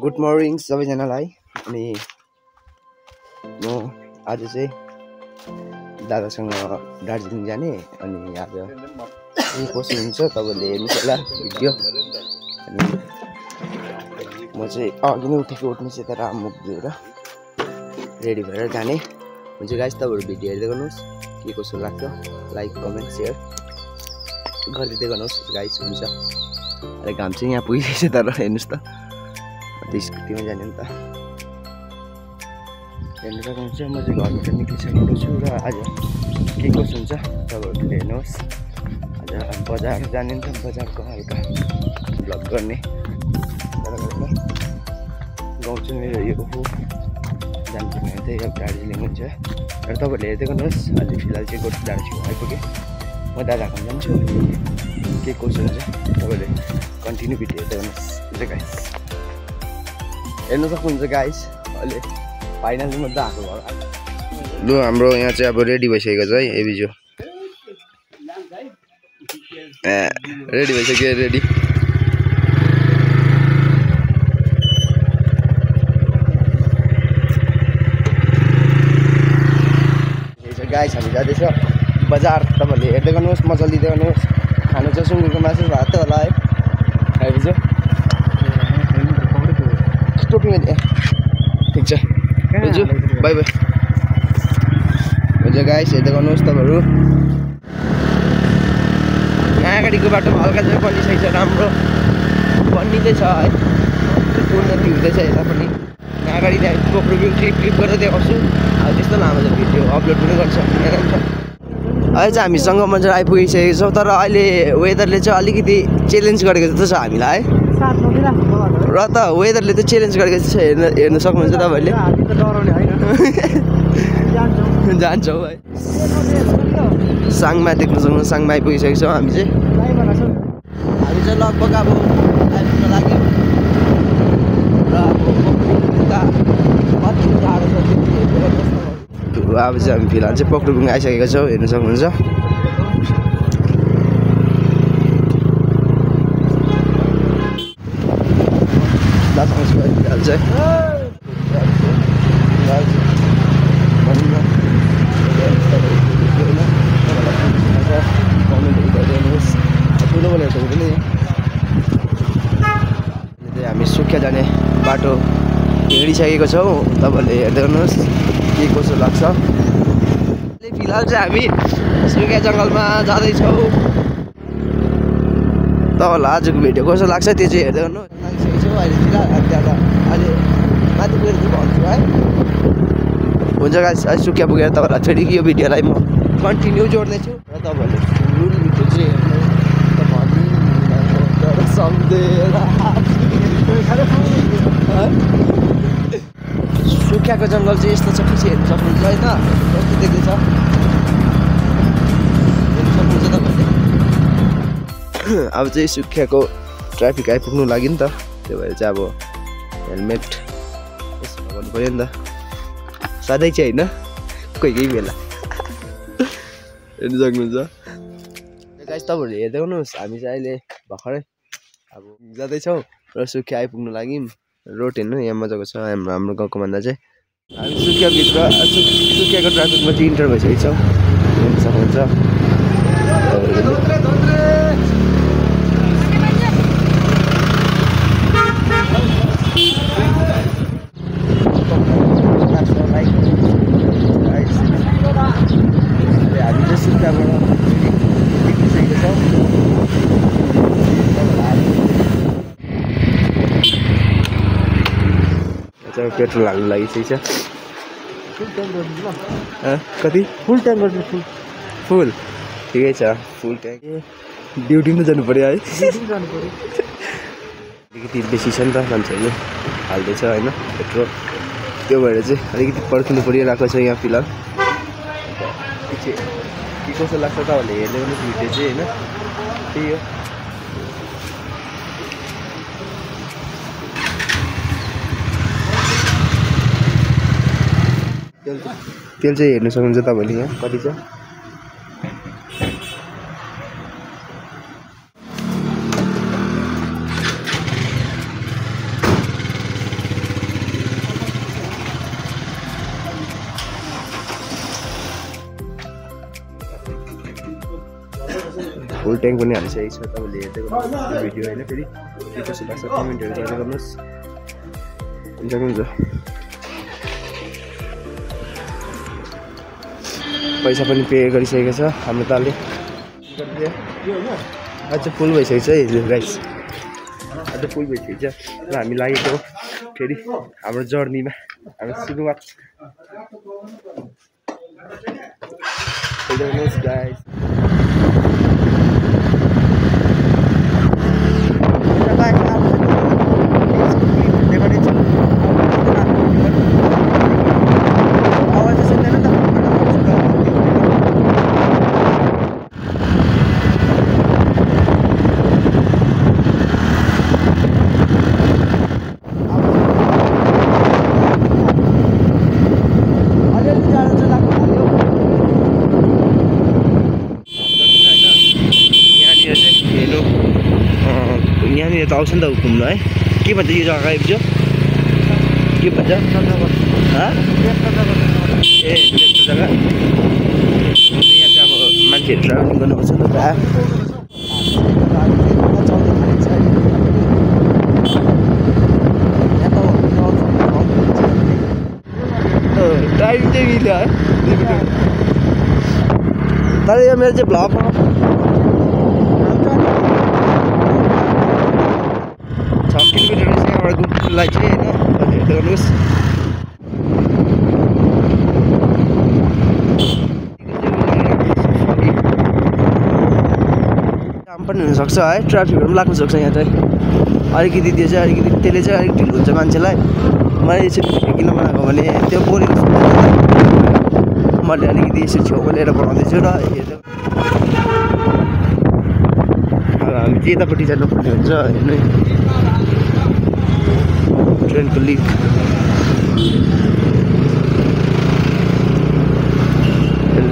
Good morning सबैजनालाई। अनि म आज चाहिँ दादासँग दार्जिलिङ जाने। अनि आज के कसो हुन्छ तपाईँले हेर्नुहोस् होला भिडियो। अनि म चाहिँ अघि नै उठ्नु चाहिँ तर मुख धोएर रेडी भएर जाने हुन्छ गाइस। तपाईँहरू भिडियो हेर्दै गर्नुहोस्, के कसो लाग्छ लाइक कमेन्ट सेयर गरिदिँदै गर्नुहोस् गाइस। हुन्छ अहिले घाम चाहिँ यहाँ पुगिसकेछ तर हेर्नुहोस् त स्कुटीमा जाने नि त हेर्नु सक्नुहुन्छ। म चाहिँ घरबाट निक्लिसकेको छु र आज के कसो हुन्छ तपाईँहरूले हेर्नुहोस्। आज बजार जाने नि त, बजारको हल्का भ्लग गर्ने गाउँ चाहिँ मेरो यो हो। जानुपर्ने चाहिँ अब दार्जिलिङ हुन्छ र तपाईँहरूले हेर्दै गर्नुहोस्। अहिले फिलहाल चाहिँ गोठीडाँडा छेउ आइपुगेँ। म दादाको जान्छु, के कसो हुन्छ तपाईँहरूले कन्टिन्यू भिडियो हेर्दै गर्नुहोस् हुन्छ गाइस। हेर्नु सक्नुहुन्छ गाइस अहिले फाइनली म दादाको घर लु। हाम्रो यहाँ चाहिँ अब रेडी भइसकेको छ है एबिजो। रेडी भइसक्यो रेडी। गाइस हामी जाँदैछ बजार। तपाईँहरूले हेर्दै गर्नुहोस्, मजा लिँदै गर्नुहोस्। खानु चाहिँ सुँगुरको मासु भात होला है खाएपछि टोपीमा दिए ठिक छ हुन्छ बाई बाई हुन्छ गाइस। हेर्दै गर्नुहोस् तपाईँहरू यहाँ अगाडिको बाटोमा हल्का चाहिँ बनिसकेको छ, राम्रो बनिँदैछ है, उन्नति हुँदैछ यता पनि। यहाँ अगाडि त्यहाँ पोखरो क्लिप गरेर देखाउँछु। अब त्यस्तो लामो चाहिँ भिडियो अपलोड पनि गर्छ अहिले चाहिँ हामी सङ्गमन्जर आइपुगिसकेको छौँ। तर अहिले वेदरले चाहिँ अलिकति च्यालेन्ज गरेको जस्तो छ हामीलाई है, र त वेदरले चाहिँ च्यालेन्ज गरेको छ। हेर्नु सक्नुहुन्छ तपाईँहरूले। जान्छौँ है साङमा, देख्नु सक्नुहुन्छ साङमा आइपुगिसकेको छौँ हामी चाहिँ। लगभग अब आइपुग्न लाग्यो र अब चाहिँ हामी फिलहाल चाहिँ पोखरोबुङ आइसकेको छौँ, हेर्नु सक्नुहुन्छ। हामी सुकिया जाने बाटो हिँडिसकेको छौँ। तपाईँहरूले हेर्दै गर्नुहोस् के कसो लाग्छ। फिलहाल चाहिँ हामी सुकिया जङ्गलमा जाँदैछौँ। तपाईँहरूलाई आजको भिडियो कसो लाग्छ त्यो चाहिँ हेर्दै गर्नु। लागिसकेको छौँ अहिले फिलहाल अहिले माथि पुगेर भन्छु है। हुन्छ गाइस, सुकिया पुगेर तपाईँहरूलाई फेरि यो भिडियोलाई म कन्टिन्यू जोड्दैछु र तपाईँहरूले फुल भिडियो चाहिँ सुकियाको जङ्गल चाहिँ यस्तो छ, पछि हेर्नु सक्नुहुन्छ होइन कस्तो देख्दैछ हेर्नु सक्नुहुन्छ तपाईँहरूले। अब चाहिँ सुकियाको ट्राफिक आइपुग्नु लागि नि त, त्यो भएर चाहिँ अब हेलमेट यसो गर्नु पऱ्यो नि त, सधैँ चाहिँ होइन कोही कोही बेला हेर्नु सक्नुहुन्छ गाइस। तपाईँहरूले हेर्दै गर्नुहोस् हामी चाहिँ अहिले भर्खरै अब जाँदैछौँ र सुकिया आइपुग्नु लागि। रोड हेर्नु यहाँ मजाको छ हाम्रो गाउँको भन्दा चाहिँ। हामी सुकियाको ट्राफिकमा चाहिँ इन्टर भइसकेको छौँ, हेर्नु सक्नुहुन्छ। हामी चाहिँ सुकियाबाट निक्लिसकेको छौँ। पेट्रोल हाल्नु लागिसकेको छ। कति फुल ट्याङ्क गर्नु? फुल ठिकै छ, फुल ट्याङ्क। ड्युटी पनि जानु पऱ्यो है, अलिकति बेसी छ नि त मान्छेहरूले हाल्दैछ होइन पेट्रोल, त्यो भएर चाहिँ अलिकति पर्खिनु परिरहेको छ यहाँ फिलहाल। पछि के कसो लाग्छ तपाईँहरूले हेर्दै गर्नुहोस् भिडियो चाहिँ होइन, त्यही हो। तेल चाहिँ हेर्नु सक्नुहुन्छ तपाईँले यहाँ कति छ। फुल ट्याङ्क पनि हालिसकेको छ। तपाईँले हेर्दै गर्नुहुन्छ भिडियो होइन, फेरि के कस्तो लाग्छ कमेन्टहरू गरेर गर्नुहोस्। हुन्छ पैसा पनि पे गरिसकेको छ हाम्रो तालले। अझ फुल भइसकेको छ है गाइस, अझ फुल भइसकेको छ र हामी लागेको फेरि हाम्रो जर्नीमा हाम्रो सुरुवात। गाइस यहाँनिर त आउँछ नि त घुम्नु है। के भन्छ यो जग्गा आइपुग्यो? के भन्छ? ए लेप्चा जग्गा। यहाँ चाहिँ अब मान्छेहरू ट्राभलिङ गर्नुपर्छ नि त। टाइम चाहिँ मिल्यो है, तर यो मेरो चाहिँ भ्लग 6 किलोमिटर चाहिँ यहाँबाट घुम्नुलाई चाहिँ होइन। हेर्दै गर्नुहोस् जाम पनि हुनसक्छ है, ट्राफिकहरू पनि लाग्न सक्छ यहाँ चाहिँ। अलिकति त्यो चाहिँ अलिकति त्यसले चाहिँ अलिक ढिलो हुन्छ मान्छेलाई। मैले यसरी किन बनाएको भने त्यो बोलेको मैले अलिकति यसरी छेउमा लिएर बनाउँदैछु र हेर्दै हामी चाहिँ यतापट्टि जानुपर्ने हुन्छ हेर्नु ट्रेनको लिक।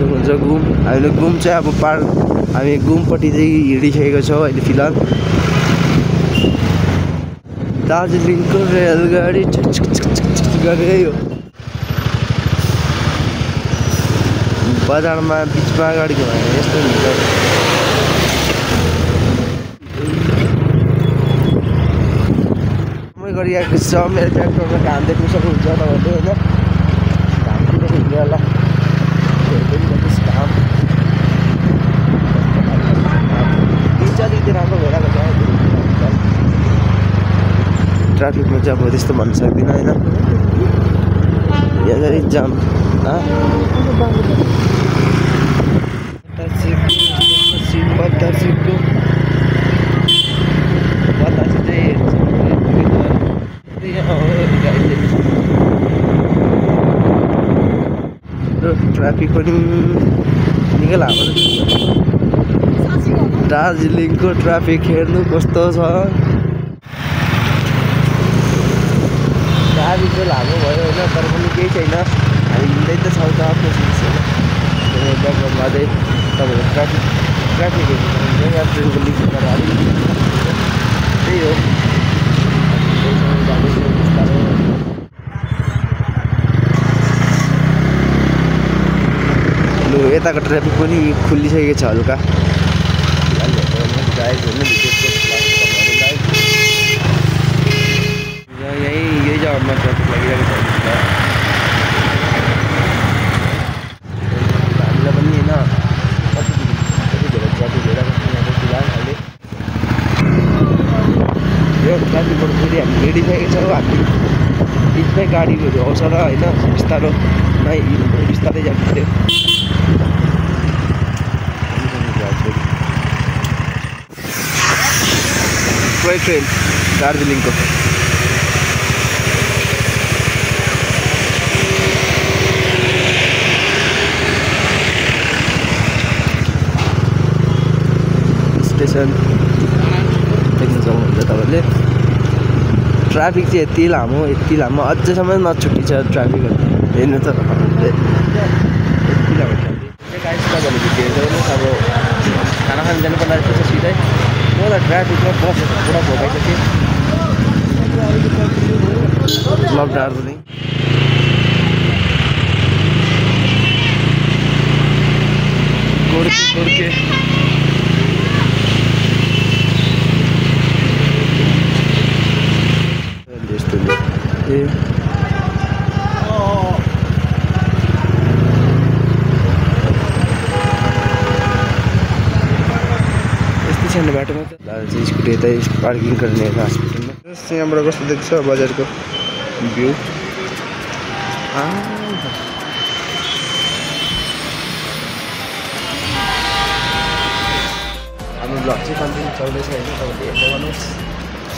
हुन्छ घुम, हामीले घुम चाहिँ अब पार हामी घुमपट्टि चाहिँ हिँडिसकेको छौँ अहिले फिलहाल। दार्जिलिङको रेलगाडी गरे यो बजारमा बिचमा गाडी घुमायो यस्तो हुन्छ। गरिरहेको छ मेरो ट्र्याक्टरमा घाम देख्नु सक्नुहुन्छ तपाईँहरूले होइन। घाम किन हिँड्यो होला हेर्दै गर्नुहोस् घाम। दिन चाहिँ अलिकति राम्रो भइरहेको छ। ट्राफिकमा चाहिँ अब त्यस्तो भन्न सक्दिनँ होइन। यहाँ जाम ट्राफिक पनि निकै लामो। दार्जिलिङको ट्राफिक हेर्नु कस्तो छ। गाडी चाहिँ लामो भयो होइन, तर पनि केही छैन, हामी हिँड्दै त छौँ त आफ्नो चिज होइन। बादै तपाईँहरू ट्राफिक हेर्नु ट्रेनको लिक गरेर अलिकति त्यही हो। लु यताको ट्राफिक पनि खुलिसकेको छ हल्का। यही जग्गामा ट्राफिक लागिरहेको छ। हामीलाई पनि होइन कति धेरै ट्राफिक भइरहेको छ यहाँ फिलहाल अहिले। यो ट्राफिकबाट फेरि हामी हिँडिसकेको छौँ। हामी बिचमै गाडीहरू आउँछ र होइन बिस्तारै जानु पऱ्यो। टोय ट्रेन दार्जिलिङको स्टेसन देख्न सक्नुहुन्छ तपाईँले। ट्राफिक चाहिँ यति लामो अझैसम्म नछुट्टी छ ट्राफिकहरू हेर्नु त यति लामो ट्राफिक। गाइस तपाईँले भिडियो हेर्नुहोस्। अब खाना खानु जानु पर्ने रहेछ सिधै। म त ट्राफिकमा बसेको पुरा भोगाइसकेँ। लभ दार्जिलिङ गोर्खे छैन बाटोमा त दादा चाहिँ स्कुटी यतै पार्किङ गर्ने हस्पिटलमा यहाँबाट कस्तो देख्छ बजारको भ्यू हाम्रो ब्लग चाहिँ कन्टिन्यू चल्दैछ होइन तपाईँले हेर्दै गर्नुहोस्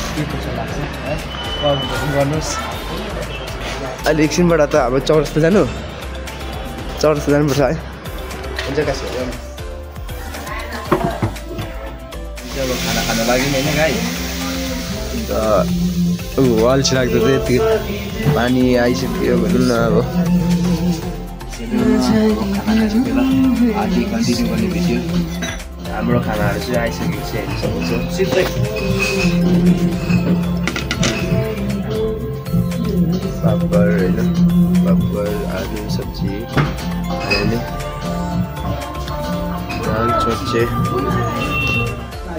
के कसो लाग्छ है कमेन्ट गर्नुहोस् अहिले एकछिनबाट त अब चौरस्ता जानुपर्छ है हुन्छ कसो अब खाना खान लाग्यो होइन गाई अन्त अल्छी लाग्दो चाहिँ यति पानी आइसक्यो भनौँ न अब खाना खाइसक्यो आधी कन्टिन्यू गर्ने भिडियो हाम्रो खानाहरू चाहिँ आइसकेको छ हेर्न सक्नुहुन्छ सिधै पापड होइन पापड आलु सब्जी होइन चोचे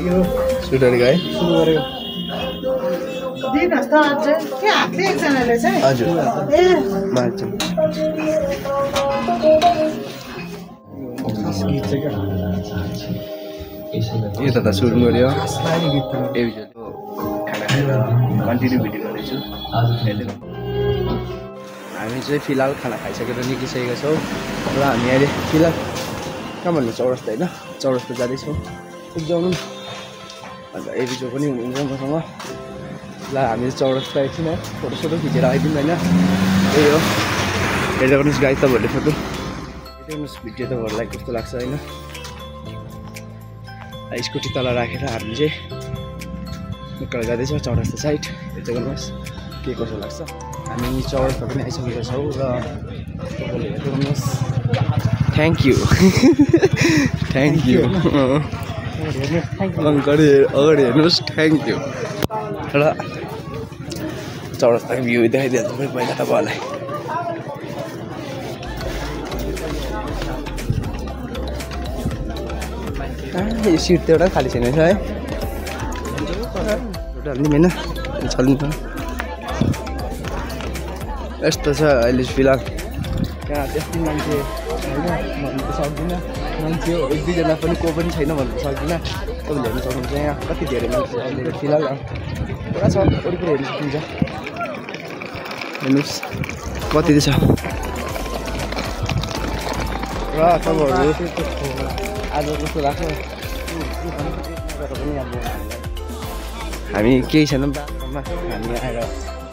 सुटर गए हजुर यो त सुरु गऱ्यो खाना खाएर कन्टिन्यू भिडियो गर्दैछु हामी चाहिँ फिलहाल खाना खाइसकेर निस्किसकेका छौँ र हामी अहिले फिलहाल कहाँ भन्नु चौरस्ता होइन चौरस्ता जाँदैछौँ जाउँ अन्त एबिजो पनि हुनुहुन्छ मसँग ल हामी चौरस्ता एकछिन है फोटोसोटो खिचेर आइदिउँ होइन त्यही हो हेर्दै गर्नुहोस् गाई तपाईँहरूले फोटो हेर्दै गर्नुहोस् भिडियो तपाईँहरूलाई कस्तो लाग्छ होइन स्कुटी तल राखेर हामी चाहिँ उकालो जाँदैछौँ चौरस्ता साइड हेर्दै गर्नुहोस् के कसो लाग्छ हामी चौरस्ता पनि आइसकेका छौँ र तपाईँले हेर्दै गर्नुहोस् थ्याङ्क यू थ्याङ्क यू अगाडि हेर्नुहोस् थ्याङ्क यू र चौरस्ताको भ्यू देखाइदिएको तपाईँ पहिला तपाईँहरूलाई यो सिट त एउटा खाली छैन है एउटा हाल्ने होइन चल्नु यस्तो छ अहिले फिलहाल त्यहाँ त्यस्तै मान्छे होइन भन्नु त सक्दिनँ मान्छे हो एक दुईजना पनि को पनि छैन भन्नु सक्दिनँ तपाईँले हेर्नु सक्नुहुन्छ यहाँ कति धेरै मान्छे अहिले फिलहाल पुरा छ वरिपरि हेर्नु सकिन्छ हेर्नुहोस् कति छ र तपाईँहरू आज कस्तो लाग्छ हामी केही छैन बाटोमा हामी आएर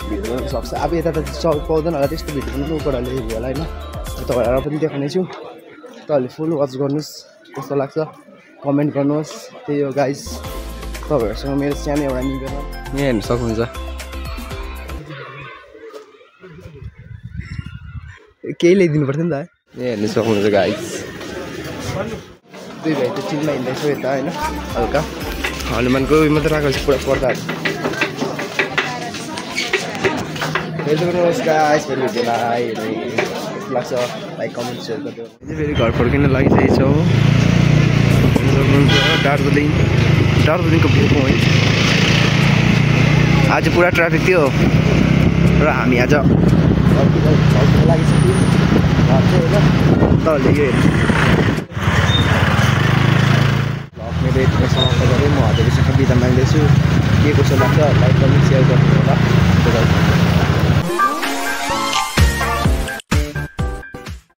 भिडियो गर्नु सक्छ अब यता त पाउँदैन होला त्यस्तो भिडियो पनि उकालोले हेऱ्यो होला होइन तपाईँहरूलाई पनि देखाउनेछु तपाईँहरूले फुल वाच गर्नुहोस् कस्तो लाग्छ कमेन्ट गर्नुहोस् त्यही हो गाइस तपाईँहरूसँग मेरो सानो एउटा निवेदन यहाँ हेर्नु सक्नुहुन्छ केही ल्याइदिनु पर्थ्यो नि त यहाँ हेर्नु सक्नुहुन्छ गाइस दुई भाइ त चिनमा हिँड्दैछ यता होइन हल्का हनुमानको उयो मात्रै राखेको छ पुरा पर्दाहरू हेर्दै गर्नुहोस् गाइस फेरि भिडियोलाई कस्तो लाग्छ लाइक कमेन्ट सेयर गरिदिनु चाहिँ फेरि घर फर्किन लागिसकेको छौँ दार्जिलिङको भ्यू पोइन्ट आज पुरा ट्राफिक थियो र हामी आज लागिसक्यो घर चाहिँ होइन तपाईँहरूले यो मेरो यतिमै समाप्त गरेँ म हजुरसँग बिदा माग्दैछु के कसो लाग्छ लाइक कमेन्ट सेयर गर्नु होला